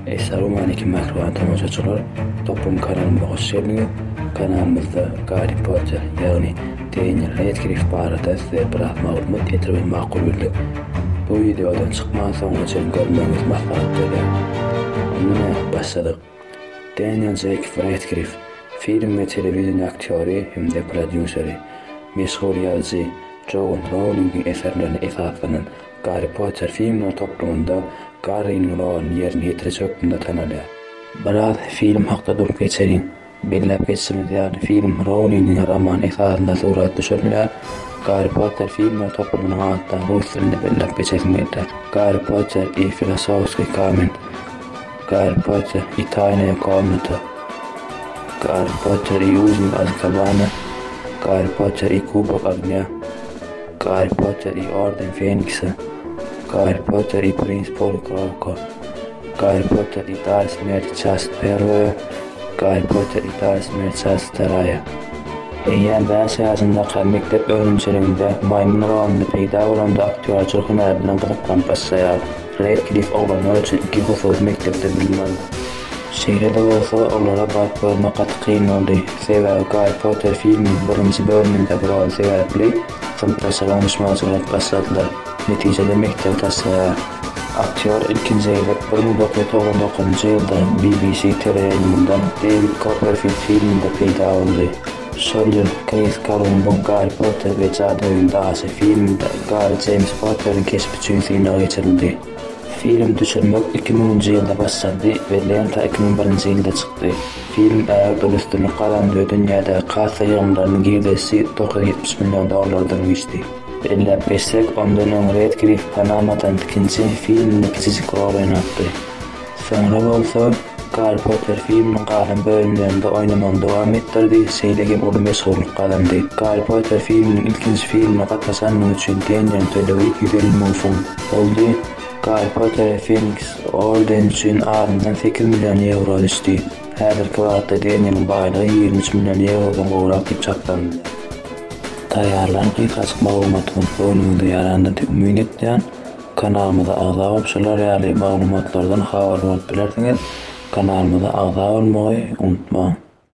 Essalawmaleýkim mähriban tomaşaçylar! Toplum kanalymyza hoş geldiňiz. Kanalymyzda Garri Potter, ýagny Deniel Redklif barada size biraz maglumat ýetirmegi makul bildik. Bu wideodan çykman soňuna çenli görmegiňizi maslahat berýän. Onda nädip başladyk? Deniel Jeýkob Redklif, film we telewideniýe aktýory hem-de prodýuseri, meşhur ýazyjy Joan Roulingiň eserlerine esaslanan Garri Potter filmler toplumynda Garriniň roluny ýerine ýetiriji hökmünde tanalýar. Biraz film hakda durup geçeliň. Belläp geçişimiz ýaly, film Roulingiň romany esasynda surata düşürilýär. Garri Potter filmler toplumynyň atlaryny rus dilinde belläp geçesim gelýär, Garri Potter i filosofskiý kamen, Garri Potter i taýnaýa komnata, Garri Potter i uznik Azkabana, Garri Potter i kubok ognýa. Garri Potter i Orden Feniksa, Garri Potter i Prins Polukrowka, Garri Potter i Dary Smerti Çast Perwaýa, Garri Potter i Dary Smerti Çast Wtaraýa. Eýýäm bäş ýaşyndaka mekdep önümçiliginde maýmyn rolunda peýda bolanda aktýorçylyk hünäri bilen gyzyklanyp başlaýar. Redklif oglanlar üçin iki hususy mekdepde bilim aldy. Şeýle-de bolsa, olara baryp görmek gaty kyn boldy, sebäbi Garri Potter filminiň birinji bölümindäki roly sebäpli synpdaşlary oňuşmazçylyk edip başladylar. Netijede mekdebi taşlaýar. Aktýor ilkinji gezek 1999-njy ýylda BBC teleýaýlymynda Dewid Kopperfild filminde peýda boldy. Şol ýyl Kris Kolumbyň Garri Potter we jadygöýüň daşy filminde Garri Jeýms Potteriň keşbi üçin synag geçirildi. Film düşürmek 2000-nji ýylda başlandy we lenta 2001-nji ýylda çykdy. Film ägirt uly üstünlik gazandy we dünýädäki kassa ýygymlarynyň girdejisi 970 million dollardan geçdi. Belläp geçsek, ondan öň Redklif Panamadan ikinji filminde kiçijik rol oýnapdy. Soňra bolsa, Garri Potter filminiň galan bölümlerinde oýnamagyny dowam etdirdi, şeýle hem uly meşhurlyk gazandy. Garri Potter filminiň ilkinji filmine gatnaşanlygy üçin Denieliň tölegi 150 müň funt boldy. Garri Potter we Feniks ordeni üçin azyndan 8 million ýewro düşdi. Häzirki wagtda Denieliň baýlygy 23 million ýewrodan gowrak diýip çaklanylýar. Taýýarlan gysgajyk maglumatymyz göwnüňize ýarandyr diýip umyt etýän. Kanalymyza agza bolup şular ýaly maglumatlardan habarly bolup bilersiňiz. Kanalymyza agza bolmagy unutmaň.